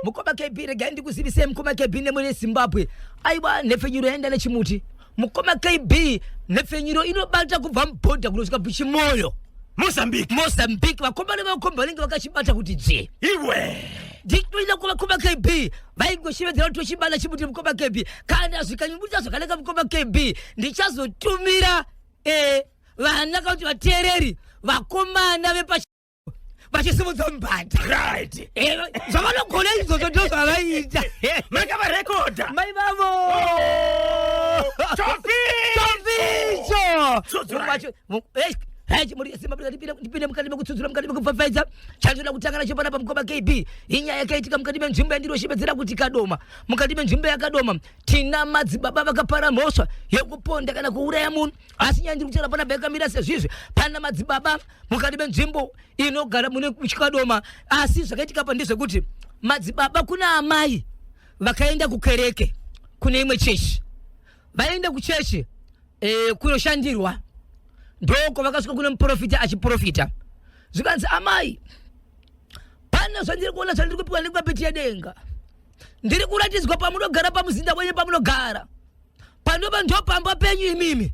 Mukoma KB, regai ndikuzivisei mukoma KB nemune Zimbabwe. Aiwa, nhepfenyuro yaenda nechimuti. Mukoma KB, nhepfenyuro inobata kubva mubhodha kunosvika kuchimoyo. Mozambique. Mozambique, vakomana vakomba vanenge vakachibata kuti dzvi. Iwe. Nditoenda kuvakoma KB, vaingoshevedzera kuti tochibata chimuti mukoma KB. Kana zvikanyubuta zvakanaka mukoma KB, ndichazotumira eh, vana kana kuti vateereri vakomana vepa vachisimudza mubhadha. Right. Eh, zvavanogona izvozvo ndo zvavaiita. Makavarekodha. Mai vavo. Chofi. Choficho. Tsutsurai. Ndipinde mukati mekutsudzura, mukati mekupfapfaidza. Chandoda kutanga nacho panapa mukoma KB, inyaya yakaitika mukati menzvimbo yandinosheedzera kuti Kadoma. Mukati menzvimbo yaKadoma tina madzibaba vakapara mhosva yekuponda kana kuuraya munhu, asi nyaya ndiri kutaura panapa yakamira sezvizvi. Pana madzibaba mukati menzvimbo inogara mune Chikadoma, asi zvakaitika pa ndezvekuti madzibaba kuna amai vakaenda kukereke kune imwe chechi. Vaenda kuchechi kunoshandirwa, ndoko vakasvika kune muprofita achiprofita, zvikanzi, "Amai, pane zvandiri kuona, zvandiri kupiwa nekwapeti yedenga. Ndiri kuratidzwa pamunogara, pamuzinda wenyu pamunogara, panova ndo pamba penyu imimi,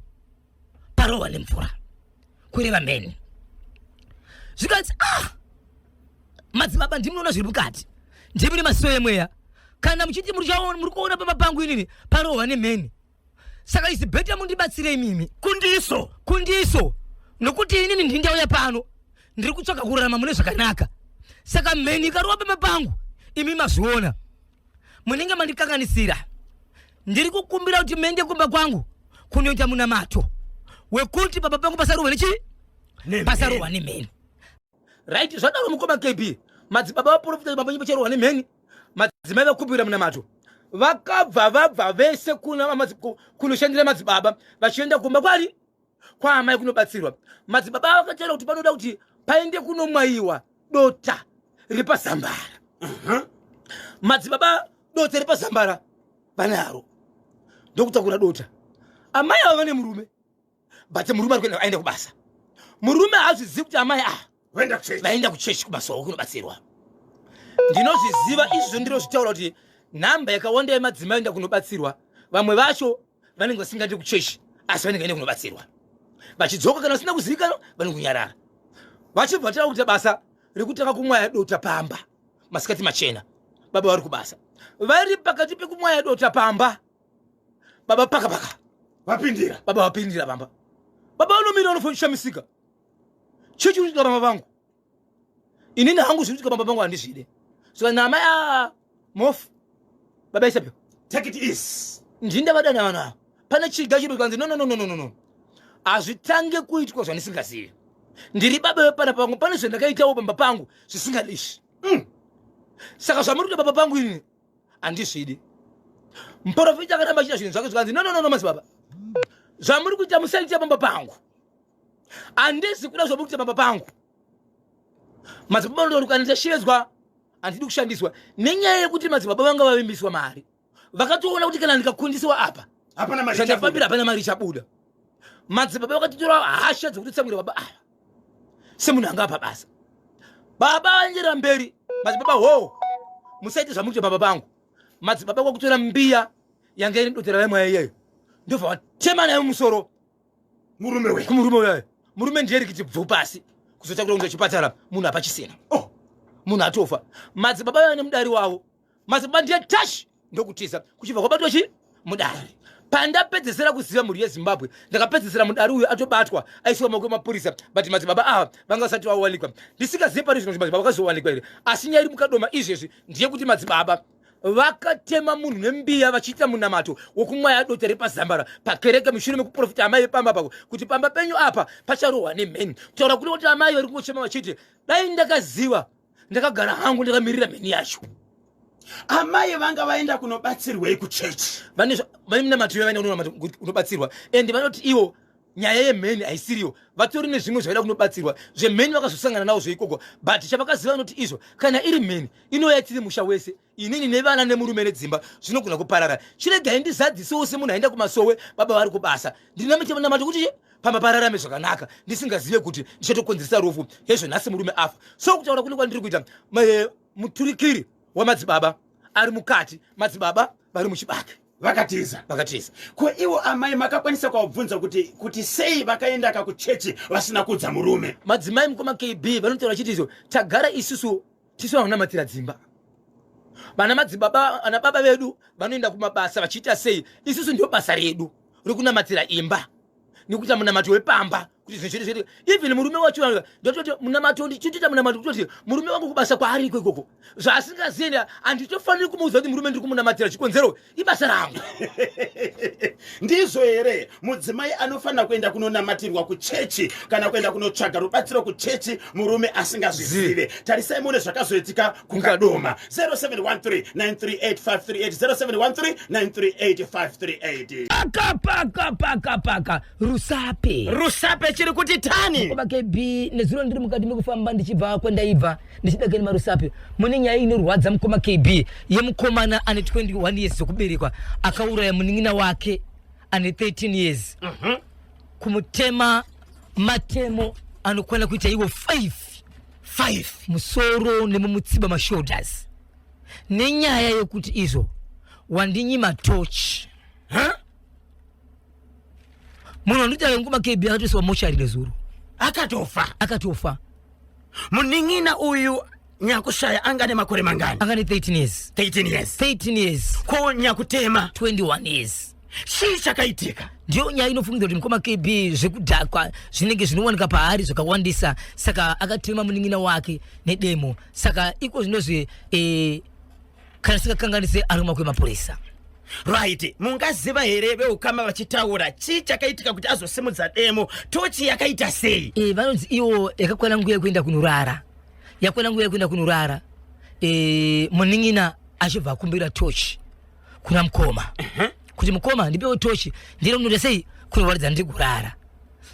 parohwa nemvura, kureva mheni." Zvikanzi, "Ah, madzibaba, ndimunoona zviri mukati, ndimi nemaziso emweya. Kana muchiti muri kuona pamba pangu inini parohwa nemheni, saka it's better mundibatsire imimi." Kundiso. Kundiso, nokuti inini ndindauya pano ndiri kutsvaka kurarama mune zvakanaka. Saka mheni ikarova pamba pangu, imi mazviona, munenge mandikanganisira. Ndiri kukumbira kuti muende kumba kwangu kunoita munamato wekuti pamba pangu pasarohwa nechi pasarohwa nemheni. Right, zvadaro mukoma KB, madzibaba vaprofita pamba penyu pacharohwa nemheni. Madzimai vakumbira munamato, vakabva vabva vese kunoshandira madzibaba, vachienda kumba kwari kwaamai kunobatsirwa. Madzibaba vakataura kuti panoda kuti paende kunomwayiwa dota repazambara. Madzibaba dota repazambara vanaro, ndokutakura dota. Amai ava vane murume, but murume ari kuenda, aenda kubasa. Murume haazvizivi kuti amai ava Vaenda kuchechi. Vaenda kuchechi kumasowo kunobatsirwa. Ndinozviziva izvozvo, ndinozvitaura kuti nhamba yakawanda yemadzimai enda kunobatsirwa, vamwe vacho vanenge vasingaendi kuchechi, asi vanenge vaenda kunobatsirwa. Vachidzoka, kana vasina kuzivikanwa, vanongonyarara. Vachibva vatanga kuita basa rekutanga kumwaya dota pamba masikati machena, baba vari kubasa. Vari pakati pekumwaya dota pamba, baba paka paka vapindira. Baba vapindira pamba. Baba vanomira, vanofoshamisika, "Chii chiri kuitika pamba pangu? Inini hangu zviri kuitika pamba pangu handizvide." Saka namai a mofu, baba Isabel, Take it easy. Ndinda vadana vanhu ava, pane chiga chiri kanzi, "No, no, no, no, no, no, hazvitange kuitwa zvandisingazivi. Ndiri baba vepana pangu, pane zvandakaitawo pamba pangu zvisingadishi. Saka zvamuri kuita pamba pangu inini handizvidi." Muprofita akaramba achiita zvinhu zvake, zvikanzi, "No, no, no, no, madzibaba, zvamuri kuita musaita pamba pangu. Handisi kuda zvamuri kuita pamba pangu." Madzibaba vanotaura, "Ndichashevedzwa, handidi kushandiswa," nenyaya yekuti madzibaba vanga vavimbiswa mari. Vakatoona kuti kana ndikakundisiwa apa, Hapana mari. zvandafambira hapana mari ichabuda. Madzibaba vakatitora hasha dzekuti tsamwira baba ava semunhu anga apa basa. Baba vaenderera mberi, "Madzibaba, ho, musaite zvamuri kuita baba pangu." Madzibaba kwakutora mbiya yanga iri dotera vemweya iyeyo, ndobva vatema nayo musoro murume we kumurume uyayo. Murume ndiye rikiti bvu pasi, kuzotakura kunze chipatara, munhu hapachisina. Oh. Munhu atofa. Madzibaba vaiva nemudari wavo. Madzibaba ndiye tash ndokutiza, kuchibva kwabatwa chi mudari. Pandapedzesera kuziva, mhuri yeZimbabwe, ndakapedzesera mudari uyu atobatwa, aiswa maoko emapurisa, but madzibaba ava vanga vasati vawanikwa. Ndisingazive pari zvino kuti madzibaba vakazowanikwa here, asi nyaya iri muKadoma izvezvi ndeyekuti madzibaba vakatema munhu nembiya vachiita munamato wokumwaya dota repazambara pakereke, mushure mekuprofita amai vepamba pako kuti pamba penyu apa pacharohwa nemheni. Kutaura kuri kuti amai vari kungochema vachiti, "Dai ndakaziva, ndakagara hangu ndakamirira mheni yacho." Amai vanga vaenda kunobatsirwei kuchechi? Vane minamato yavaenda kunobatsirwa, and vanoti ivo nyaya yemheni haisiriyo, vatori nezvimwe zvavaida kunobatsirwa. Zvemheni vakazosangana nawo zveikoko, but chavakaziva vanoti izvo kana iri mheni inouya tiri musha wese, inini nevana nemurume nedzimba zvinogona kuparara. Chiregai ndizadzisewo semunhu aenda kumasowe, baba vari kubasa, ndinamato kuti pamba pararame zvakanaka, ndisingazive kuti ndichatokonzeresa rufu. Hezvo nhasi murume afa. So kutaura kune kwandiri kuita, muturikiri. wamadzibaba ari mukati, madzibaba vari muchibage. Vakatiza. Vakatiza. Ko ivo amai makakwanisa kuvabvunza kuti sei vakaenda kakuchechi vasina kuudza murume? Madzimai, mukoma KB, vanotaura chiti izvo tagara isusu tisu vanonamatira dzimba. Vana madzibaba, vana baba vedu vanoenda kumabasa vachiita sei, isusu ndio basa redu rekunamatira imba nekuita munamato wepamba kuti zvinhu zvedu zvedu. Even murume wacho ndototi munamato, ndichitoita munamato kutoti murume wangu kubasa kwaariko ikoko zvaasingazivi, handitofaniri kumuudza kuti murume ndiri kumunamatira, chikonzero ibasa rangu. Ndizvo here? Mudzimai anofanira kuenda kunonamatirwa kuchechi kana kuenda kunotsvaga rubatsiro kuchechi murume asingazvizive? Tarisai muone zvakazoitika kuKadoma. 0713 938 538, 0713 938 538. Paka paka paka paka, Rusape. Rusape chiri kuti tani. Mukoma KB, nezuro ndiri mukati mekufamba ndichibva kwandaibva ndichida kuenda maRusape, mune nyaya inorwadza, mukoma KB, yemukomana ane 21 years dzekuberekwa akauraya munin'ina wake ane 13 years, kumutema matemo anokwana kuita iwo 5. 5? Musoro nemumutsiba, mashoulders, nenyaya yekuti izvo wandinyima tochi. Huh? Munhu wanditaura, mukoma KB, akatoiswa mochari nezuro. Akatofa? Akatofa. Munin'ina uyu nyakushaya anga nemakore mangani? Anga ne 13 years. 13 years? 13 years. Ko nyakutema? 21 years. Chii chakaitika? Ndiyo nyaya inofungidzwa kuti, mukoma KB, zvekudhakwa zvinenge zvinowanika paari zvakawandisa, saka akatema munin'ina wake nedemo. Saka iko zvinozvi kana singakanganise ari mumaoko emapurisa. Right, mungaziva here veukama vachitaura chii chakaitika kuti azosimudza demo? Tochi yakaita sei? Vanonzi iwo yakakwana nguva yekuenda kunorara, yakwana nguva yekuenda kunorara, munin'ina achibva akumbira tochi kuna mukoma kuti, "Mukoma, ndipewo tochi ndire kunoita sei, kunowaridza ndiri kurara."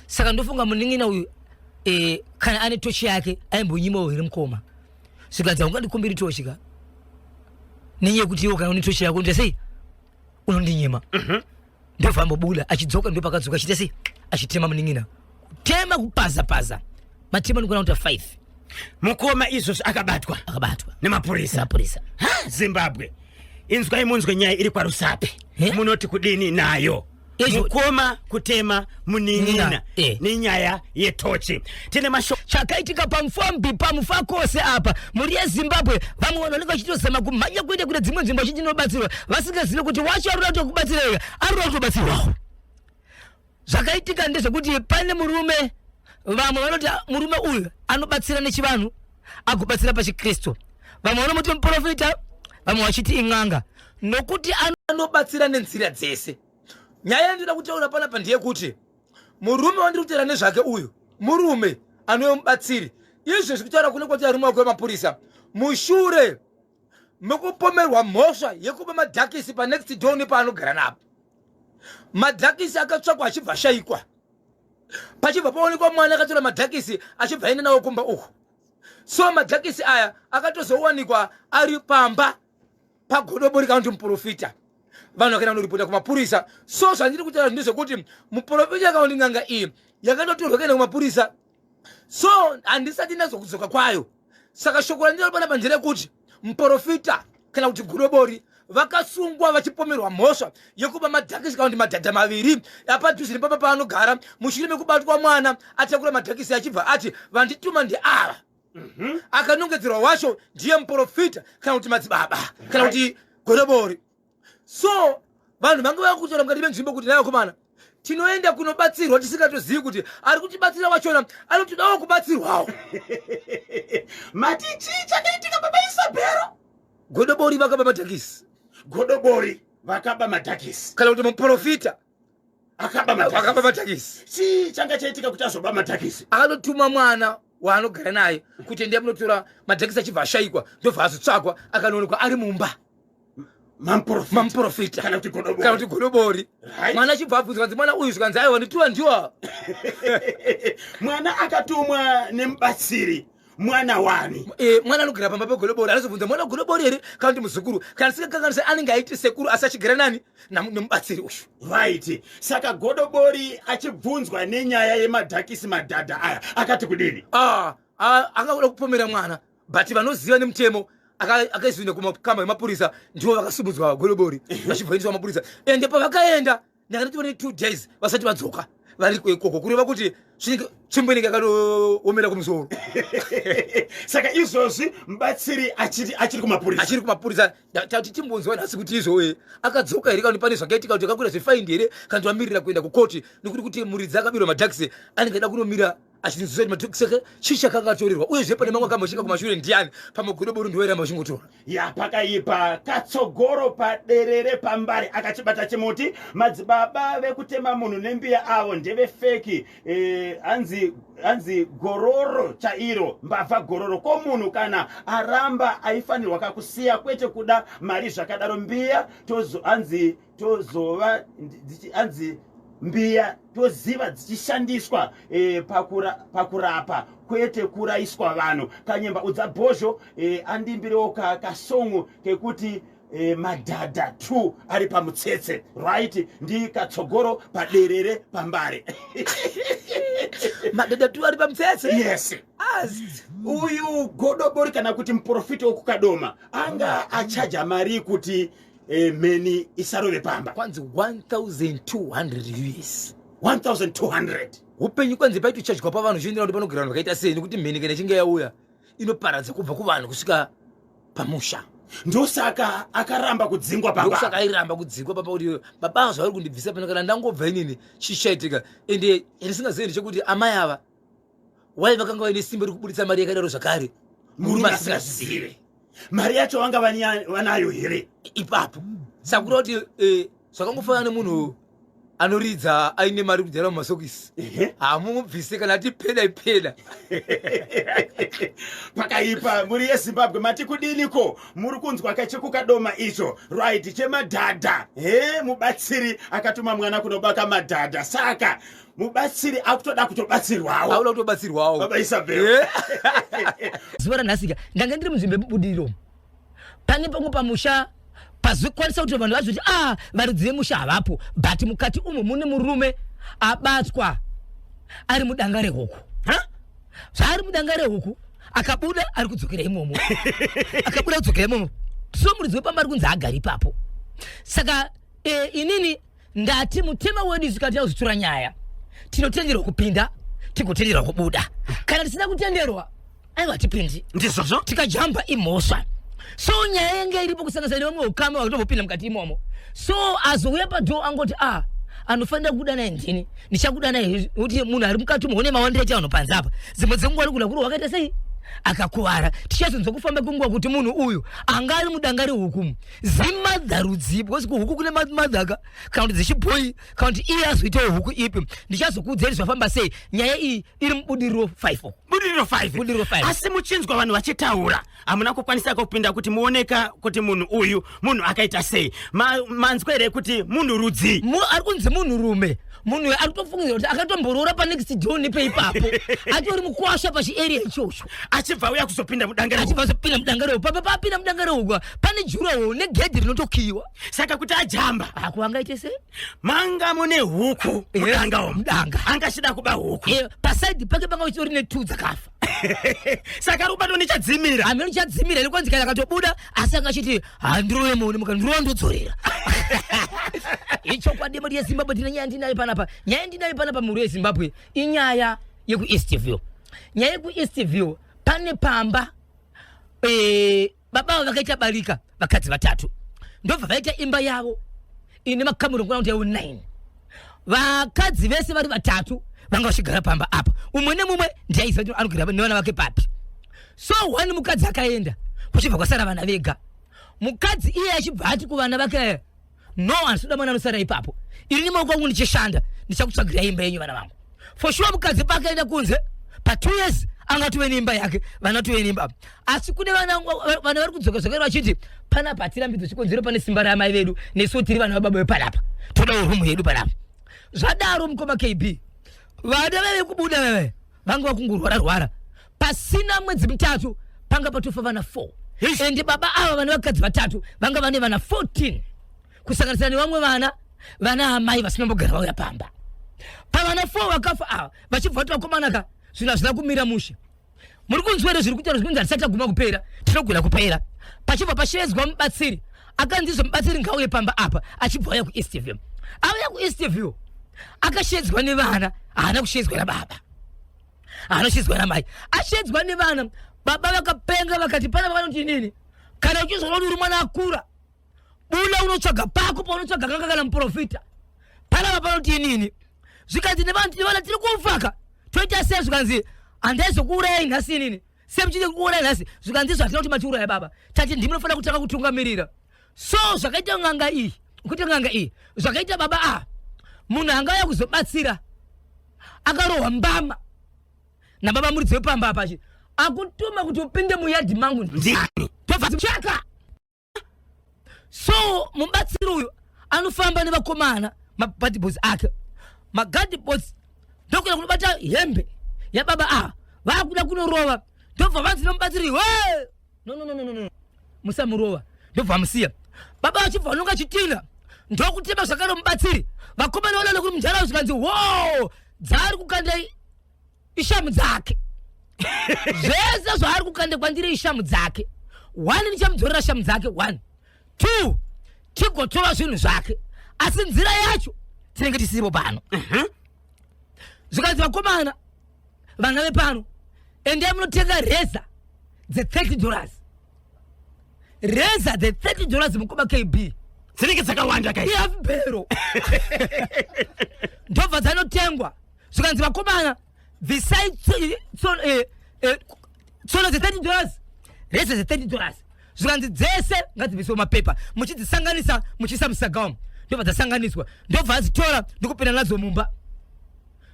Saka ndofunga munin'ina uyu kana ane tochi yake aimbonyimawo here mukoma, zvikanzi, "Haungandikumbiri tochi ka, nenyaya yekuti iwo kana une tochi yako unoita sei, unondinyima." Ndobva ambobuda, achidzoka ndopakadzoka achiita sei, achitema munin'ina, kutema kupaza paza matema anokwana kuita 5. Mukoma izvozvi akabatwa? Akabatwa. Nemapurisa? Nemapurisa. Ha, Zimbabwe, inzwai munzwe nyaya iri kwaRusape. Eh? Munoti kudini nayo? Mukoma kutema munin'ina nenyaya yetochi. Tine masho Chakaitika pamufambi paMufakose apa, mhuri yeZimbabwe, vamwe vanhu vanenge vachitozama kumhanya kuenda kune dzimwe nzvimbo vachindinobatsirwa, vasingazivi kuti wacho ari kuda kutokubatsira, ari kuda kutobatsirwawo. Zvakaitika ndezvekuti pane murume, vamwe vanoti murume uyu anobatsira nechivanhu, agobatsira pachikristu, vamwe vanomuti muprofita, vamwe vachiti in'anga, nokuti anobatsira nenzira dzese. Nyaya yandinoda kutaura panapa ndeyekuti murume wandiri kutaura nezvake uyu murume anove mubatsiri. Izvezvi kutaura kune kwati arume wake wemapurisa mushure mekupomerwa mhosva yekuba madhakisi panext door nepaanogara napo. Madhakisi akatsvakwa achibva ashayikwa, pachibva paonekwa mwana akatora madhakisi achibva aenda nawo kumba uku. So madhakisi aya akatozowanikwa ari pamba pagodobori kana kuti muprofita. Vanhu vakaenda kunoripota kumapurisa. So zvandiri kutaura ndezvekuti muprofita kana kuti n'anga iyi yakatotorwa kuenda kumapurisa, so handisati ndazokudzoka kwayo. Saka shoko randinoda panapa nderekuti muprofita kana kuti godobori vakasungwa vachipomerwa mhosva yekuba madhakisi kana kuti madhadha maviri apadhuze nepapa paanogara, mushure mekubatwa mwana atakura madhakisi achibva ati, "Vandituma ndeava." Akanongedzerwa wacho ndiye muprofita kana kuti madzibaba kana kuti godobori. So vanhu vange vakutora mukati menzvimbo kuti, "Naye vakomana, tinoenda kunobatsirwa tisingatozivi kuti ari kutibatsira wachona anotodawo kubatsirwawo." Mati chii chakaitika, baba Isabhero? Godobori vakaba madhakisi. Godobori vakaba madhakisi. Kana kuti muprofita. Akaba akaba madhakisi. Madhakisi. Chii changa chaitika kuti azoba madhakisi? Akatotuma mwana waanogara naye kuti ndiye munotora madhakisi, achibva ashayikwa, ndobva azotsvagwa akanoonekwa ari mumba mamuprofita. Mamuprofita. Kana kuti godobori. Kana kuti godobori. Mwana achibva abvunzwa, kanzi, "Mwana uyu," zvikanzi, "Aiwa, ndituwa ndiwa." Mwana akatumwa nemubatsiri mwana wani? Mwana anogara pamba pegodobori anozobvunza, mwana godobori here kana kuti muzukuru? Kana tisingakanganisa anenge aiti sekuru, asi achigara nani? Nemubatsiri uyu. Right, saka godobori achibvunzwa nenyaya yemadhakisi madhadha aya akati kudini? Ah, ah, angakuda kupomera mwana, but vanoziva nemutemo. Akaiswa kumakamba emapurisa, ndivo vakasimudzwa godobori vachibva vaendeswa mapurisa. Ende pavakaenda, ndakati vane 2 days vasati vadzoka, variko ikoko, kureva kuti tsvimbo inenge yakatoomera kumusoro. Saka izvozvi mubatsiri achiri kumapurisa? Achiri kumapurisa. Tati timbonzwa nhasi kuti izvo akadzoka here, kana pane zvakaitika, kuti akakwira zvefaindi here, kana kuti vamirira kuenda kukoti, nekuti kuti muridzi akabirwa madhakisi anenge ada kunomira achinzwisa kuti madhakisi ake chii chakanga atorerwa, uyezve pane mamwe akambosvika kumashure ndiani pamagodobori ndovairamba vachingotora. Ya, pakaipa. Katsogoro paderere pambare akachibata chimuti. Madzibaba vekutema munhu nembiya avo ndevefeki. Hanzi gororo chairo, mbavha gororo. Ko munhu kana aramba aifanirwa kakusiya, kwete kuda mari zvakadaro. Mbiya tozo, hanzi tozova hanzi mbiya toziva dzichishandiswa pakurapa, kwete kuraiswa vanhu. Kanyemba, udza Bhozho andimbirewo kasongu kekuti madhadha 2 ari pamutsetse. Right, ndikatsogoro paderere pambare. Madhadha 2 ari pamutsetse. Yes. Uyu godobori kana kuti muprofita wekukadoma anga achaja mari kuti mheni isarove pamba. Kwanzi 1200 US. 1200. Upenyu, kwanzi paitochajwa pavanhu zviendera kuti panogara vanhu vakaita sei, nekuti mheni kana ichinge yauya inoparadza kubva kuvanhu kusvika pamusha. Ndosaka akaramba kudzingwa pamba. Ndosaka airamba kudzingwa pamba, kuti baba zvavari kundibvisa pano, kana ndangobva inini chichaitika. Ende yandisingazivi ndechekuti amai ava wai vakanga vaine simba rekubuditsa mari yakadaro zvakare. Murume asingazive mari yacho vanga vanayo here? Ipapo saka kureva kuti zvakangofanana nemunhu anoridza aine mari kudhara mumasokisi, hamumubvise kana ati peda ipeda. Pakaipa. Muri yeZimbabwe, mati kudiniko? Muri kunzwa kachekukadoma icho, right, chemadhadha he mubatsiri akatuma mwana kunobaka madhadha. Saka mubatsiri akutoda kutobatsirwawo. Auda kutobatsirwawo. Baba Isabel. Zuva ranhasika ndanga ndiri munzvimbo yebudiriro. Pane pamwe pamusha pazokwanisa kuti vanhu vazoti a ah, varidzi vemusha havapo, but mukati umu mune murume abatwa ari mudanga rehuku. Zvaari mudanga rehuku, akabuda ari kudzokera imomo, akabuda kudzokera imomo. So muridzi wepamba ari kunzi agari ipapo. Saka inini ndati mutema wedu isu kana tinozotora nyaya tinotenderwa kupinda, tigotenderwa kubuda. Kana tisina kutenderwa, aiwa, tipindi. Ndizvozvo. Tikajamba imhosva. So nyaya yenge iripo kusanganisa nevamwe ukama vakatombopinda mukati imomo. So azouya padoor angoti, a ah, anofanira kubuda naye ndini, ndichakuda naye, kuti munhu ari mukati umo une mawandiro aita vanhu panze apa, dzimwe dzenguva ari kuda kuri wakaita sei akakuvara. Tichazonzwa kufamba kwenguva kuti munhu uyu anga ari mudanga rehuku zimadha rudzii, because kuhuku kune madhaka kana kuti dzechibhoyi, kana kuti iye azoitawo huku ipi. Ndichazokuudzai zvafamba sei. Nyaya iyi iri muBudiriro 5. Budiriro 5. Budiriro 5. Asi muchinzwa vanhu vachitaura, hamuna kukwanisa kupinda kuti muoneka kuti munhu uyu munhu akaita sei? Manzwa here kuti munhu rudzii? Ari kunzi munhurume. Munhu uyu ari kutofungidzira kuti akatomboroora panext door nepeipapo, atori mukwasha pachiarea ichocho. Achibva uya kuzopinda mudanga. Achibva azopinda mudanga rehuku. Papa paapinda mudanga rehuku pane jurawo negedhi rinotokiyiwa. Saka kuti ajamba ako angaite sei? Manga mune huku mudanga umu. Mudanga. Angachida kuba huku. Pasaidhi pake panga uchitori netu dzakafa. Saka ari kubatwa nechadzimira. Hameno chadzimira iri. Kwanzi kana akatobuda asi anga achiti handirove muni, mukandirova ndodzorera. Ichokwadi, mhuri yeZimbabwe, tine nyaya ndinayo panapa. Nyaya ndinayo panapa, mhuri yeZimbabwe, inyaya yekuEastview. Nyaya yekuEastview, pane pamba baba avo vakaita barika, vakadzi vatatu, ndobva vaita imba yavo ine makamuri kuna kuti yavo 9. Vakadzi vese vari vatatu vanga vachigara pamba apa, umwe nemumwe ndiaiziva kuti anogara nevana vake papi. So one mukadzi akaenda, kuchibva kwasara vana vega. Mukadzi iye achibva ati kuvana vake, "No, handitoda mwana anosara ipapo. Iri nemaoko angu ndichishanda, ndichakutsvagira imba yenyu, vana vangu." For sure, mukadzi paakaenda kunze, pa2 years anga atove neimba yake, vana tove neimba. Asi kune vana, vana vari kudzoka zvakare vachiti panapa hatirambidzwe, chikonzero pane simba raamai vedu, nesuwo tiri vana vababa vepanapa, todawo rumu yedu panapa. Zvadaro, mukoma KB, vana vave kubuda, vave vanga vakungorwara rwara. Pasina mwedzi 3 panga patofa vana 4. Ende baba ava vane vakadzi vatatu vanga vane vana 14, kusanganisira nevamwe vana vana amai vasina mbogara vauya pamba. Pavana 4 vakafa ava, vachibva kuti vakomanaka, zvinhu hazvina kumira mushe. Muri kunzwa here zviri kutaura zvikunzi hatisati taguma kupera, tinogona kupera. Pachibva pashevedzwa mubatsiri, akanzi izvo mubatsiri ngauye pamba apa, achibva auya kuEastview. Auya kuEastview akashevedzwa nevana, haana kushevedzwa nababa, haana kushevedzwa namai, ashevedzwa nevana. Baba vakapenga vakati pana vanoti inini kana uchizwa kuti uri mwana akura buda unotsvaga pako paunotsvaga kanga kana muprofita panapa panoti inini zvikanzi nevanhu nevana tiri kufaka toita sei zvikanzi handaizokuurayai nhasi inini semuchide kuuraya nhasi zvikanzi izvo hatina kuti matiuraya baba tati ndimi munofanira kutanga kutungamirira so zvakaita n'anga iyi kuita n'anga iyi zvakaita baba a munhu angauya kuzobatsira akarohwa mbama nababa muridzi wepamba apa achi akutuma kuti upinde muyadhi mangu ndiani tobva chaka so mubatsiri uyu anofamba nevakomana mabad boys ake magad boys ndokuenda kunobata hembe yababa ava vakuda kunorova ndobva vanzi nomubatsiri we no no no no no musamurova ndobva vamusiya baba vachibva vanonga chitina ndokutema zvakare mubatsiri vakomana vanoona kuti munharaunda zvikanzi wo dzaari kukanda ishamu dzake zvese zvaari kukanda kwandiri ishamu dzake one ndichamudzorera shamu dzake one two tigotora zvinhu zvake asi nzira yacho tinenge tisiripo pano mhm. zvikanzi vakomana vana vepano endai munotenga reza dze30 dollars reza dze30 dollars mukoma kb dzinenge dzakawanda kai ihafu bhero ndobva dzanotengwa zvikanzi vakomana bvisai eh, eh, tsono dze30 dollars rese dze30 dollars zvikanzi dzese ngadzibviswe mapepa muchidzisanganisa muchiisa musaga umu ndobva dzasanganiswa ndobva adzitora ndikupinda nadzo mumba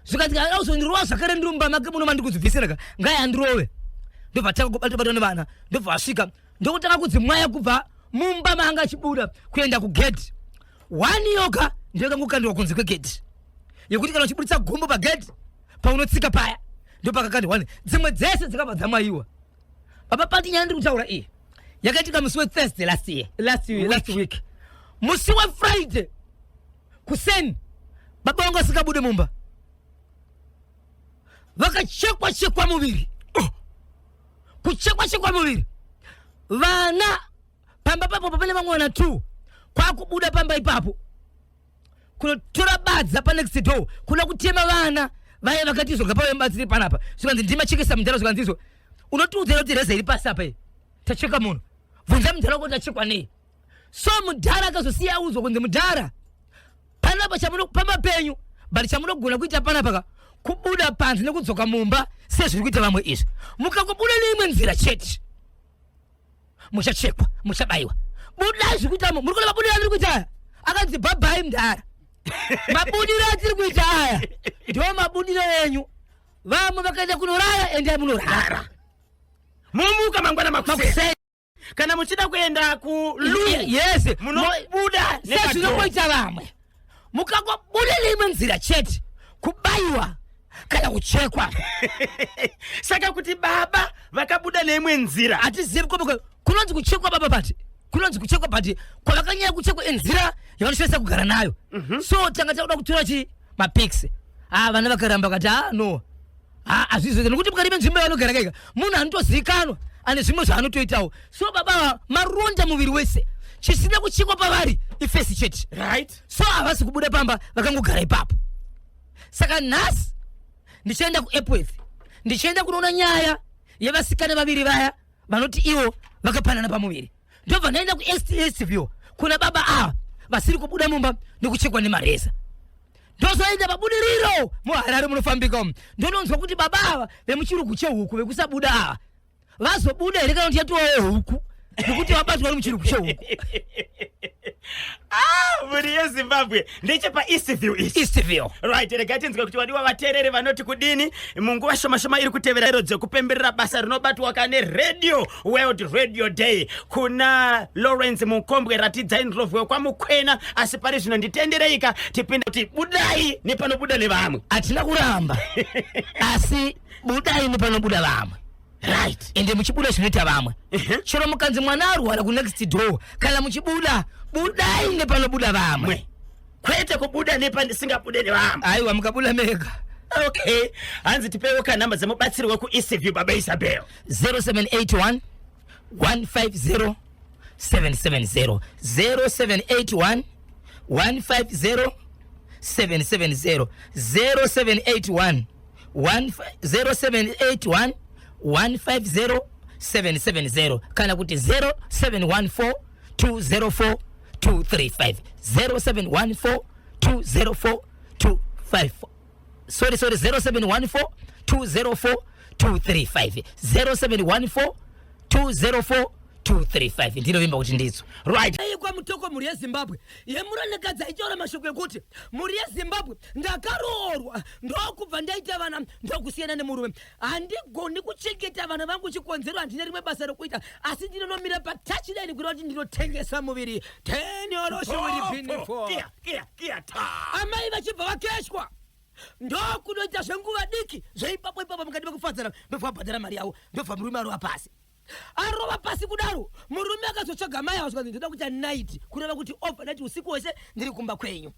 zvikanzi kana kuzondirova zvakare ndiri mumba make muno mandiri kudzibvisira ka ngai andirove ndobva tanga kubatwa nevana ndobva vasvika ndokutanga kudzimwaya kubva mumba maanga achibuda kuenda kugedhi one yoga ndiyo yakangokandirwa kunze kwegedhi yekuti kana uchiburitsa gumbo pagedhi paunotsika paya ndopakakandwa one dzimwe dzese dzakabva dzamwayiwa baba pati nyaya ndiri kutaura iyi yakaitika musi wethursday last year last, week. last week musi wefriday kuseni baba vangu vasingabude mumba vakachekwa chekwa muviri oh. kuchekwa chekwa muviri vana pamba papo pane vamwe vana two kwakubuda pamba ipapo kunotora badza panext door kuda kutema vana vaye vakati izvo ngapave mubatsiri panapa zvikanzi ndimachekesa mudhara zvikanzi izvo unotiudzira kuti reza iri pasi apa iyi tacheka munhu bvunza mudhara wako tachekwa nei so mudhara akazosiya audzwa kunzi mudhara panapa chamuno pamba penyu but chamunogona kuita panapa ka kubuda panze nekudzoka mumba sezviri kuita vamwe izvi mukangobuda neimwe nzira chete muchachekwa muchabaiwa budai zviri kuita muri kuona mabudiro andiri kuita aya akanzi bhabhai mudhara mabudiro atiri kuita aya ndiwo mabudiro enyu vamwe vakaenda kunorara endai munorara momuka mangwana makuseni kana muchida kuenda kulu yes munobuda sezvinongoita vamwe mukangobuda neimwe nzira chete kubayiwa kana kuchekwa saka kuti baba vakabuda neimwe nzira hatizivi kobe kunonzi kuchekwa baba pati kunonzi kuchekwa but kwavakanyanya kuchekwa inzira yavanoshandisa kugara nayo mm -hmm. so tanga takuda kutora chi mapics ah vana vakaramba vakati ah no ah hazvizoita nekuti mukati menzvimbo yavanogara kaika munhu anotozivikanwa ane zvimwe zvaanotoitawo so baba maronda muviri wese chisina kuchekwa pavari ifesi chete right so havasi kubuda pamba vakangogara ipapo saka nhasi ndichaenda kuepworth ndichaenda kunoona nyaya yevasikana vaviri vaya vanoti ivo vakapanana pamuviri ndobva ndaenda kuestview kuna baba ava vasiri kubuda mumba nekuchekwa nemareza ndozoenda pabudiriro muharare munofambika umu ndononzwa kuti baba ava vemuchirugu chehuku vekusabuda ava vazobuda here kana kuti yatovawo huku nekuti vabatwa vari muchirugu chehuku ah, mhuri yezimbabwe ndechepaeastview ichi eastview right regai tinzwe kuti vadiwa vateereri vanoti kudini munguva shoma shoma iri kutevera iro dzekupemberera basa rinobatwa kane radio world radio day kuna lawrence mukombwe ratidzai ndlovu wekwamukwena asi pari zvino nditendereika tipinde kuti budai nepanobuda nevamwe hatina kuramba asi budai nepanobuda vamwe right ende muchibuda zvinoita vamwe chero mukanzi mwana arwara kunext door kana muchibuda budai nepanobuda vamwe kwete kubuda nepandisingabude nevamwe aiwa mukabuda mega Okay, hanzi tipewo kanhamba dzemubatsiri wekuEastview, Baba Isabel. 0781 150 770, 0781 150 770, 0781 0781 150 770, kana kuti 0714 204 235, 0714 204 25, sorry, sorry, 0714 204 235, 0714 204 235. Ndinovimba kuti ndidzo. Right. Aikwa Mutoko, mhuri yeZimbabwe, yemuranekadzi aitaura mashoko ekuti, "Mhuri yeZimbabwe, ndakaroorwa, ndokubva ndaita vana, ndokusiyana nemurume. Handigoni kuchengeta vana vangu, chikonzero handine rimwe basa rokuita, asi ndinonomira patouchline, kureva kuti ndinotengesa muviri." Tenyoroshiwiripinifo. Kia kia kia ta. Amai vachibva vakeshwa, ndokunoita zvenguva diki zveipapo ipapo mukati mekufadzana, ndobva vabhadhara mari yavo, ndobva murume arova pasi. Arova pasi kudaro, murume akazotsvaga mai avo, zvikanzi, "Ndoda kuita night," kureva kuti overnight, usiku hwese ndiri kumba kwenyu.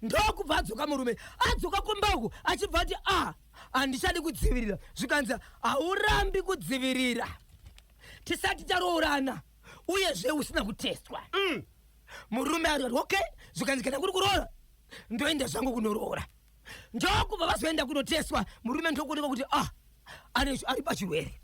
Ndokubva adzoka murume. Adzoka kumba uku, achibva ati, "A, handichadi kudzivirira." Zvikanzi, "Haurambi kudzivirira tisati taroorana, uyezve usina kutestwa." Murume ari okay. Zvikanzi, "Kana kuri kuroora, ndoenda zvangu kunoroora." Ndokubva vazoenda kunotestwa. Murume ndokuoneka kuti, ah, ari pachirwere.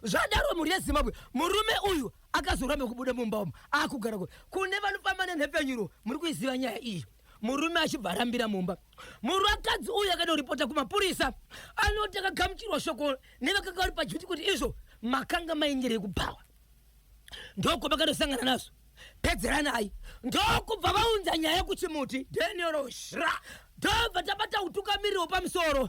Zvadaro, mhuri yeZimbabwe, murume uyu akazoramba kubuda mumba umu, akugara kune vanofamba nenhepfenyuro. Muri kuiziva nyaya iyi. Murume achibva arambira mumba. Murakadzi uyu akadoripota kumapurisa. Anoti akagamuchirwa shoko nevakanga vari paduty kuti izvo makanga maengerei kubhawa, ndokubva vakatosangana nazvo, pedzeranai. Ndokubva vaunza nyaya kuchimuti Daniel Ra. Ndobva tabata utungamiriri hwepamusoro,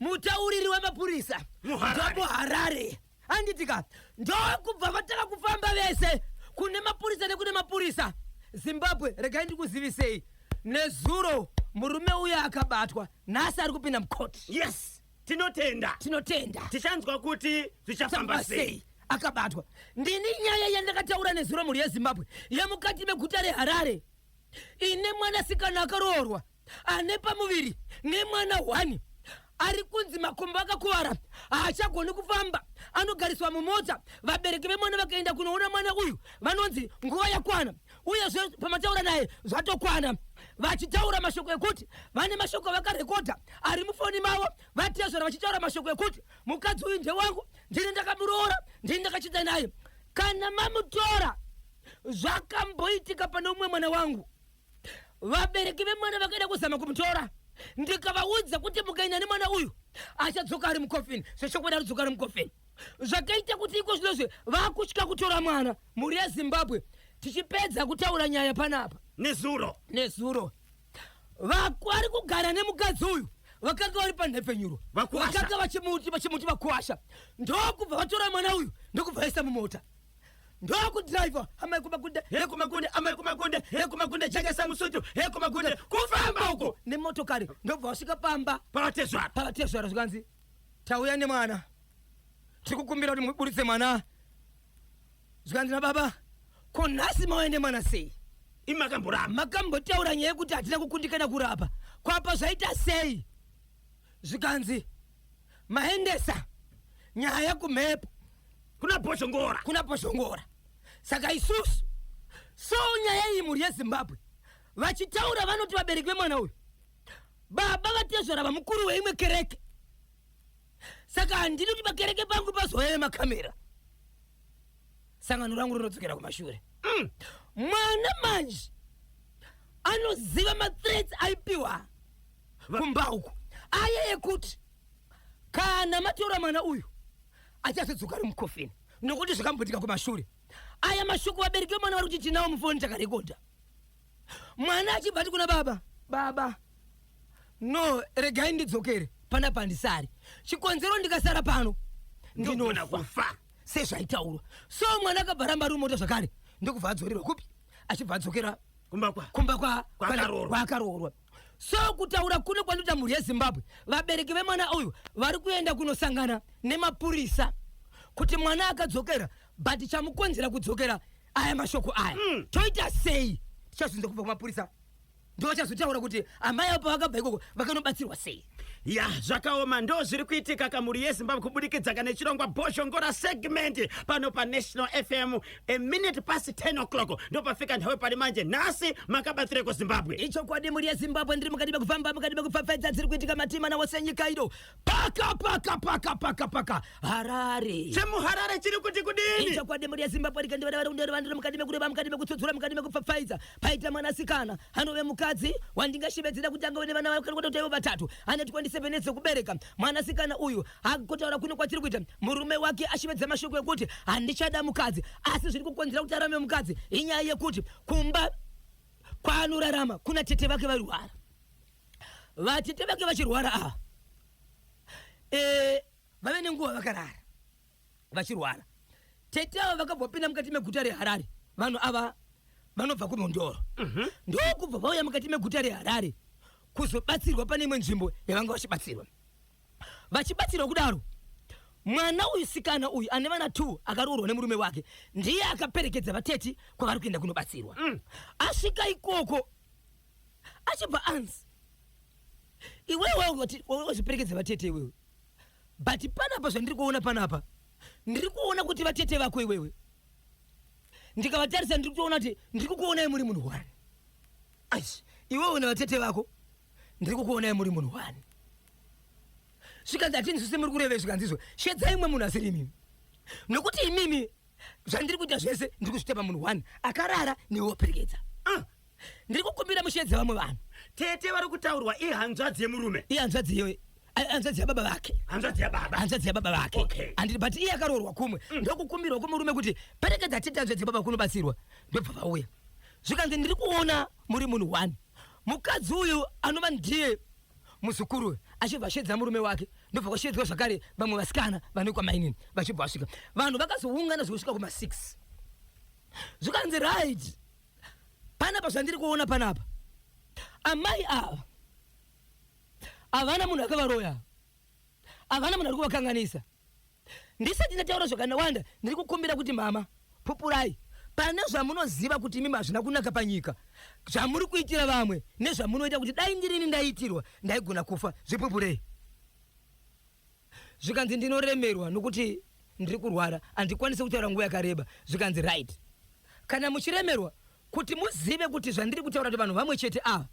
mutauriri wemapurisa muHarare. Ndomuharare, handitika? Ndokubva vatanga kufamba vese kune mapurisa nekune mapurisa. Zimbabwe, regai ndikuzivisei, nezuro murume uyo akabatwa, nhasi ari kupinda mukoti. Yes, tinotenda. Tinotenda. Tichanzwa kuti zvichafamba sei. Sei akabatwa. Ndini nyaya yandakataura nezuro, mhuri yeZimbabwe, yemukati meguta reHarare, ine mwanasikana akaroorwa, ane pamuviri nemwana 1, ari kunzi makumbo akakuvara, haachagoni kufamba, anogariswa mumota. Vabereki vemwana vakaenda kunoona mwana uyu, vanonzi nguva yakwana, uyezve pamataura naye zvatokwana, vachitaura mashoko ekuti vane mashoko avakarekodha ari mufoni mavo, vatezvara vachitaura mashoko ekuti, "Mukadzi uyu ndewangu, ndini ndakamuroora, ndini ndakachita naye. Kana mamutora, zvakamboitika pane umwe mwana wangu. Vabereki vemwana vakaenda kuzama kumutora, ndikavaudza kuti mukaenda nemwana uyu achadzoka ari mukofini." Zvechokwadi aridzoka ari mukofini. Zvakaita kuti iko zvinozvi vakutya kutora mwana. Mhuri yeZimbabwe, tichipedza kutaura nyaya panapa nezuro, nezuro vari kugara nemukadzi uyu vakanga vari panhepfenyuro, Vakuwasha. vakanga vachimuti vakuwasha, ndokubva vatora mwana uyu, ndokubva vaisa mumota, ndokudhiraivha, amai kumakunde, he kumakunde, amai kumakunde, he kumakunde, jekesa musutu, he kumakunde, kufamba uko nemotokari, ndobva vasvika pamba pavatezvara. Pavatezvara. Zvikanzi, "Tauya nemwana, tiri kukumbira kuti muburitse mwana." Zvikanzi nababa, "Ko nhasi mauya nemwana sei? Imi makamboramba." "Makambotaura nyaya yekuti hatina kukundikana kurapa kwapa, zvaita sei?" Zvikanzi, "Maendesa nyaya kumhepo." Kuna Bhozhongora. Kuna Bhozhongora. Saka isusu, so nyaya iyi, mhuri yeZimbabwe, vachitaura vanoti vabereki vemwana uyu, baba vatezvara vamukuru weimwe kereke, saka handidi kuti pakereke pangu pazouya makamera, sangano rangu rinodzokera kumashure. Mwana manje anoziva mathreats aipiwa kumba uku, aya ekuti kana matora mwana uyu achazodzoka ari mukofini, nokuti zvakamboitika kumashure. Aya mashoko vabereki vemwana vari kuti tinawo mufoni, takarekodha. Mwana achibva ati kuna baba, "Baba, no, regai ndidzokere panapa, handisari. Chikonzero ndikasara pano ndinogona ndinofa kufa." Sezvaitaurwa, so mwana akabva ramba ari mumota zvakare, ndokubva adzorerwa kupi, achibva adzokera kumba kwa kumba kwaakaroorwa. Kwaakaroorwa. So kutaura kuno kwandoita, mhuri yeZimbabwe, vabereki vemwana uyu vari kuenda kunosangana nemapurisa kuti mwana akadzokera, but chamukonzera kudzokera aya mashoko aya. Toita sei? Tichazvinza kubva kumapurisa, ndo vachazotaura kuti amai avo pavakabva ikoko vakanobatsirwa sei. Ya, zvakaoma, ndo zviri kuitika kamhuri yeZimbabwe kubudikidza kana nechirongwa Bhozhongora segment pano paNational FM. A minute past 10 o'clock ndopafika nthawi pali manje. Nhasi makabatsireko Zimbabwe? Ichokwadi, mhuri yeZimbabwe, ndiri mukati mekufamba, mukati mekupfapfaidza dziri kuitika matima nawose nyika ino, paka paka paka paka paka Harare. ChemuHarare chiri kuti kudini? Ichokwadi, mhuri yeZimbabwe, rikandivadavarundorevandiri mukati mekureva, mukati mekutsudzura, mukati mekupfapfaidza. Paita mwanasikana anove mukadzi wandingashevedzera kuti angave nevana vakati ivo vatatu, ane 27 years dzekubereka. Mwanasikana uyu akutaura kuno kwatiri kuita, murume wake ashivedza mashoko ekuti handichada mukadzi, asi zviri kukonzera kuti arame mukadzi inyaya yekuti kumba kwaanorarama kuna tete vake vairwara. Vatete vake vachirwara ava, vave nenguva vakarara vachirwara. Tete ava vakabva vapinda mukati meguta reHarare. Vanhu ava vanobva kuMhondoro, ndokubva vauya mukati meguta reHarare kuzobatsirwa pane imwe nzvimbo yavanga vachibatsirwa. Vachibatsirwa kudaro, mwana uyu, sikana uyu ane vana 2, akaroorwa nemurume wake, ndiye akaperekedza vateti kwavari kuenda kunobatsirwa. Asvika ikoko, achibva anzi, "Iwewe wazviperekedza vatete iwewe, but panapa zvandiri kuona panapa, ndiri kuona kuti vatete vako iwewe ndikavatarisa, ndiri kutoona kuti ndiri kukuonai muri munhu one. Aish, iwewe nevatete vako ndiri kukuonai muri munhu one." Zvikanzi, "Hatinzwisi, muri kureve." Zvikanzi, "Shedzai imwe munhu asiri imimi, nokuti imimi zvandiri kuita zvese ndiri kuzviita pamunhu one akarara newe waperekedza. Ndiri kukumbira mushedze vamwe vanhu." Tete vari kutaurwa ihanzvadzi yemurume? Ihanzvadzi iyoyo, hanzvadzi yababa vake. Hanzvadzi yababa. Hanzvadzi yababa vake. Anditi, but iye akaroorwa kumwe. Ndokukumbirwa kumurume kuti perekedza tete hanzvadzi yababa kunobatsirwa. Ndobva vauya, zvikanzi, "Ndiri kuona muri munhu one." Mukadzi uyu anova ndiye muzukuru uyu achibva ashedza murume wake, ndobva kwashedzwa zvakare vamwe vasikana vanoikwa mainini, vachibva vasvika. Vanhu vakazoungana zvekusvika kuma6. Zvikanzi, "Right, panapa zvandiri kuona panapa, amai ava havana munhu akavaroya, havana munhu ari kuvakanganisa. Ndisati ndataura zvakawanda, ndiri kukumbira kuti mama, pupurai pane zvamunoziva kuti imimi hazvina kunaka panyika zvamuri kuitira vamwe nezvamunoita, kuti dai ndirini ndaiitirwa ndaigona kufa. Zvipupurei." Zvikanzi, "Ndinoremerwa nokuti ndiri kurwara, handikwanisi kutaura nguva yakareba." Zvikanzi, "Right, kana muchiremerwa, kuti muzive kuti zvandiri kutaura kuti vanhu vamwe chete ava,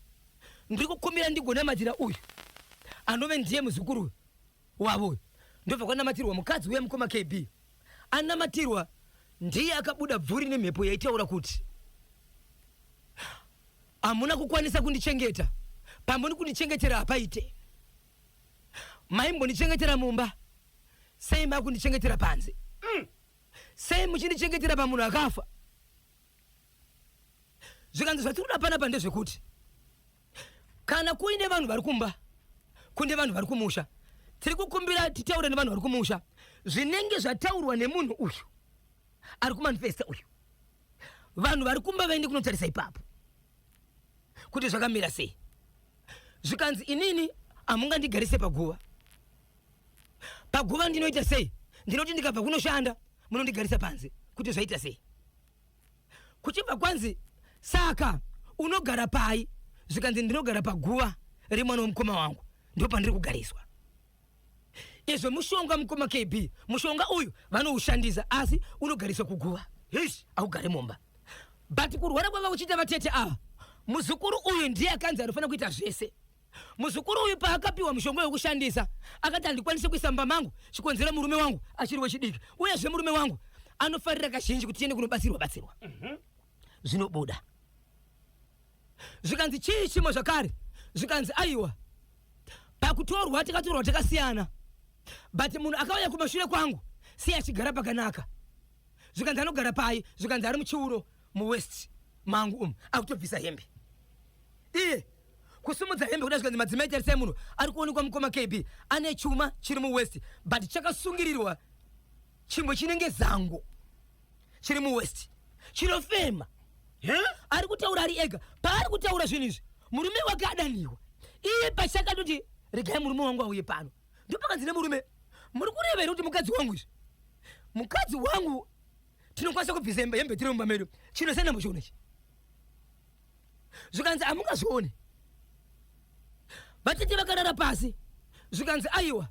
ndiri kukumbira ndigonamatira uyu anove ndiye muzukuru wavo uyu." Ndobva kwanamatirwa mukadzi uya, mukoma KB. Anamatirwa, ndiye akabuda bvuri nemhepo yaitaura kuti, "Hamuna kukwanisa kundichengeta, pamuri kundichengetera hapaite. Maimbondichengetera mumba, sei makundichengetera panze? Sei muchindichengetera pamunhu akafa?" Zvikanzi, "Zvatiri kuda panapa ndezvekuti kana kuine vanhu vari kumba, kune vanhu vari kumusha, tiri kukumbira titaure nevanhu vari kumusha zvinenge zvataurwa nemunhu uyu ari kumanifesta uyu. Vanhu vari kumba vaende kunotarisa ipapo kuti zvakamira sei." Zvikanzi, "Inini hamungandigarise paguva. Paguva ndinoita sei? Ndinoti ndikabva kunoshanda munondigarisa panze, kuti zvaita sei?" Kuchibva kwanzi, "Saka unogara pai?" Zvikanzi, "Ndinogara paguva remwana wemukoma wangu, ndo pandiri kugariswa." Izvo mushonga, mukoma KB, mushonga uyu vanoushandisa, asi unogariswa kuguva. Hish. Augare mumba. But kurwara kwava kuchiita vatete ava, muzukuru uyu ndiye akanzi anofanira kuita zvese. Muzukuru uyu paakapiwa mushonga wekushandisa, akati, "Handikwanisi kuisa mumba mangu, chikonzero murume wangu achiri wechidiki, uyezve murume wangu anofarira kazhinji kuti tiende kunobatsirwa batsirwa zvinobuda." Zvikanzi, "Chii chimwe zvakare?" Zvikanzi, "Aiwa, pakutorwa takatorwa takasiyana, but munhu akauya kumashure kwangu sei achigara pakanaka?" Zvikanzi, "Anogara pai?" Zvikanzi, "Ari muchiuro muwaist mangu umu, akutobvisa hembe iye, kusumudza hembe kuda." Zvikanzi, "Madzimai, tarisai, munhu ari kuonekwa, mukoma KB, ane chuma chiri muwaist, but chakasungirirwa chimwe chinenge zango chiri muwaist chinofema." Ari kutaura ari ega. Paari kutaura zvinhu izvi, murume wake adaniwa. Iye pachakatoti, "Regai murume wangu auye pano," ndopakanzi nemurume, "Muri kureva here kuti mukadzi wangu izvi? Mukadzi wangu tinokwanisa kubvisa hembe, hembe tiri mumba medu, chino sendambochiona ichi." Zvikanzi, "Hamungazvioni." Vatete vakarara pasi. Zvikanzi aiwa,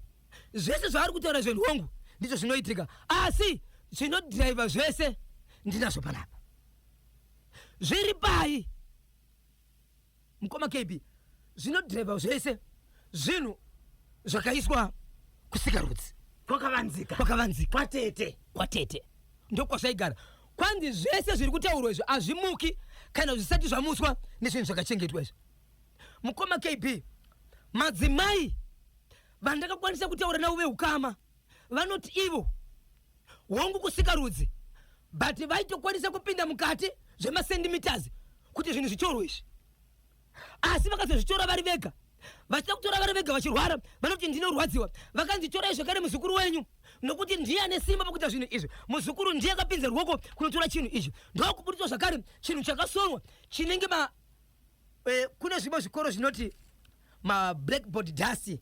zvese zvaari kutaura zvenhu hongu ndizvo zvinoitika, asi zvinodhiraivha zvese ndinazvo panapa. Zviri pai, mukoma KB? Zvinodhiraivha zvese zvinhu zvakaiswa kusikarudzi. Kwakavanzika. Kwakavanzika. Kwatete. Kwatete ndokwazvaigara. Kwanzi zvese zviri kutaurwa izvi hazvimuki kana zvisati zvamutswa nezvinhu zvakachengetwa izvi. Mukoma KB, madzimai vandakakwanisa kutaura navo veukama vanoti ivo hongu kusikarudzi, but vaitokwanisa kupinda mukati zvemacentimeters kuti zvinhu zvitorwe izvi, asi vakazozvitora vari vega. Vachida kutora vari vega vachirwara, vanoti ndinorwadziwa. Vakanzi torai zvakare muzukuru wenyu nokuti ndiye ane simba pakuita zvinhu izvi. Muzukuru ndiye akapinza ruoko kunotora chinhu ichi, ndokuburitswa zvakare chinhu chakasonwa chinenge ma kune zvimwe zvikoro zvinoti mablackboard dust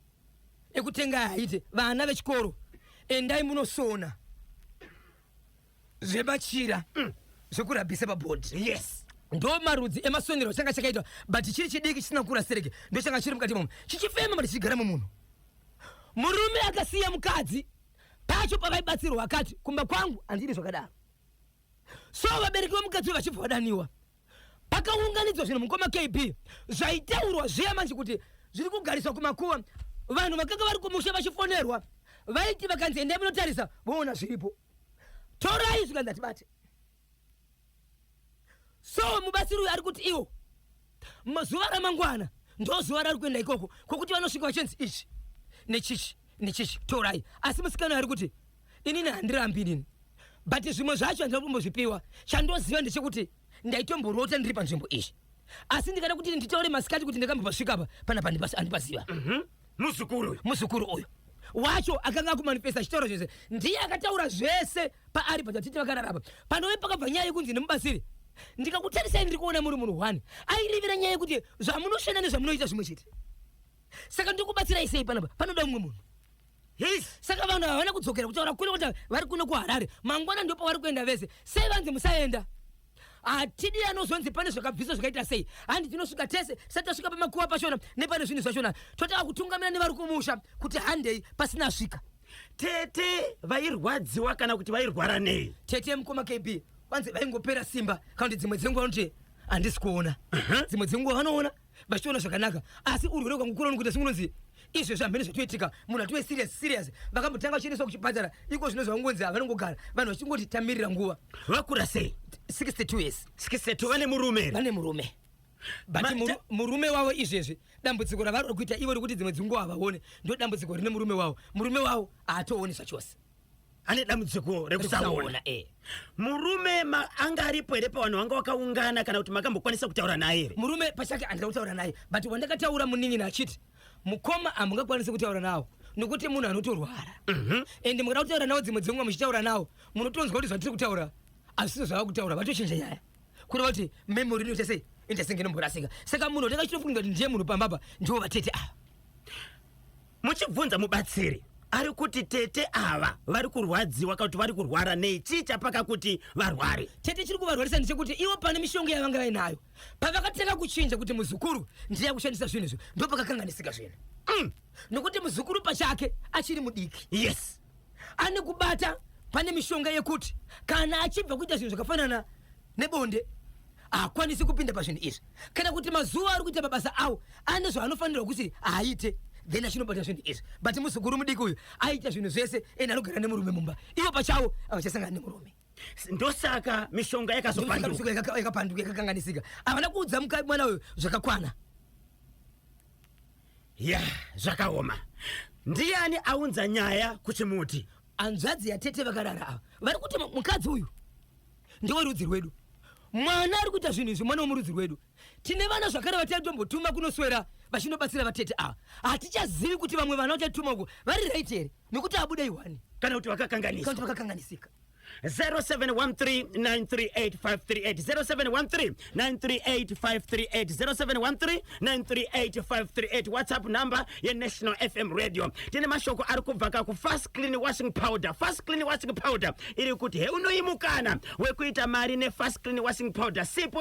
ekutenga haite. Vana vechikoro, endai munosona zvemachira zvekurabhisa pabhodhi. Ndo marudzi emasonero changa chakaitwa, but chiri chidiki chisina kukura sereke. Ndo changa chiri mukati momo chichifema, but chichigara mumunhu. Murume akasiya mukadzi pacho pavaibatsirwa akati kumba kwangu handidi zvakadaro. So vabereki vemukadzi uyu vachibva vadaniwa, pakaunganidzwa zvinhu, mukoma KB, zvaitaurwa zviya manje kuti zviri kugariswa kumakuva. Vanhu vakanga vari kumusha vachifonerwa, vaiti vakanzi endai munotarisa, voona zviripo. Torai, zvikanzi hatibate. So mubatsiri uyu ari kuti iwo mazuva ramangwana ndo zuva rari kuenda ikoko kwokuti vanosvika vachinzi ichi nechichi nechichi torai. Asi musikana ari kuti inini handirambi inini, but zvimwe zvacho handina kumbozvipiwa. Chandoziva ndechekuti ndaitomborota ndiri panzvimbo iyi, asi ndikada kuti nditaure masikati kuti ndakambopasvika apa panapa handipaziva. Muzukuru uyu. Muzukuru uyu wacho akanga akumanifesta achitaura zvese, ndiye akataura zvese paari patatiti vakararama. Panove pakabva nyaya yekunzi nemubatsiri, ndikakutarisai ndiri kuona muri munhu one. Airevera nyaya yekuti zvamunoshanda nezvamunoita zvimwe chete, saka ndikubatsirai sei? Panapa panoda mumwe munhu. Saka vanhu havana kudzokera kutaura kuno kuti vari kuno kuHarare mangwana ndipo vari kuenda vese. Sei vanzi musaenda? Hatidi anozonzi pane zvakabviswa zvakaita sei. Handi tinosvika tese tisati tasvika pamakuva pachona nepane zvinhu zvachona, totanga kutungamira nevari kumusha kuti handei pasina asvika. Tete vairwadziwa kana kuti vairwara nei? Tete, mukoma KB, kwanzi vaingopera simba kana kuti dzimwe dzenguva vanoti handisi kuona, dzimwe dzenguva vanoona vachiona zvakanaka. Asi urwere hwangukura unokuita sekunonzi izvezvi hamene zvatoitika, munhu atove serious serious. Vakambotanga vachiendeswa kuchipatara, iko zvino zvavangonzi havanongogara vanhu vachingoti tamirira nguva. Vakura sei? 62 years. 62. Vane murume here? Vane murume, but murume wavo izvezvi dambudziko ravari kuita ivo rekuti dzimwe dzinguva havaone, ndo dambudziko rine murume wavo. Murume wavo haatooni zvachose. Ane dambudziko rekusaona? Rekusaona, eh. Murume anga aripo here pavanhu vanga vakaungana, kana kuti makambokwanisa kutaura naye here? Murume pachake handina kutaura naye, but wandakataura munin'ina achiti mukoma hamungakwanisi kutaura nawo nokuti munhu anotorwara, ende mukada kutaura nawo dzimwe dzenguva muchitaura nawo munotonzwa kuti zvatiri kutaura hazvisizo zvava kutaura, vatochinja nyaya, kureva kuti memory inoita sei, inoita senge inomborasika. Saka munhu watanga chitofunga kuti ndiye munhu pambapa ndiwo vatete ava. Muchibvunza mubatsiri ari kuti tete ava vari kurwadziwa kana kuti vari kurwara nei, chii chapaka kuti varware? Tete chiri kuvarwarisa ndechekuti ivo pane mishonga yavanga vainayo, pavakatanga kuchinja kuti muzukuru ndiye akushandisa zvinhu izvo, ndo pakakanganisika zvinhu. Nokuti muzukuru pachake achiri mudiki. Ane kubata pane mishonga yekuti kana achibva kuita zvinhu zvakafanana nebonde haakwanisi kupinda pazvinhu izvi, kana kuti mazuva ari kuita mabasa awo ane zvaanofanirwa kuti aite, then achinobata zvinhu izvi. But muzukuru mudiki uyu aita zvinhu zvese, ende anogara nemurume mumba, ivo pachavo havachasangana nemurume. Ndosaka mishonga yakazopanduka. Mishonga yakapanduka, yakakanganisika. Havana kuudza mwana uyu zvakakwana. Ya, zvakaoma. Ndiani aunza nyaya kuchimuti? Hanzvadzi yatete vakarara ava vari kuti mukadzi uyu ndewerudzi rwedu, mwana ari kuita zvinhu izvi mwana womurudzi rwedu. Tine vana zvakare vatatombotuma kunoswera vachinobatsira vatete ava. Hatichazivi kuti vamwe vana vachatuma uko vari right here, nekuti abuda iwani kana kuti vakakanganiswa. Kana kuti vakakanganisika. 0713938538, 0713938538, 0713938538, WhatsApp number yeNational FM Radio. Tine mashoko ari kubva ka kuFast Clean Washing Powder. Fast Clean Washing Powder iri kuti heunoimukana wekuita mari neFast Clean Washing Powder, sipo.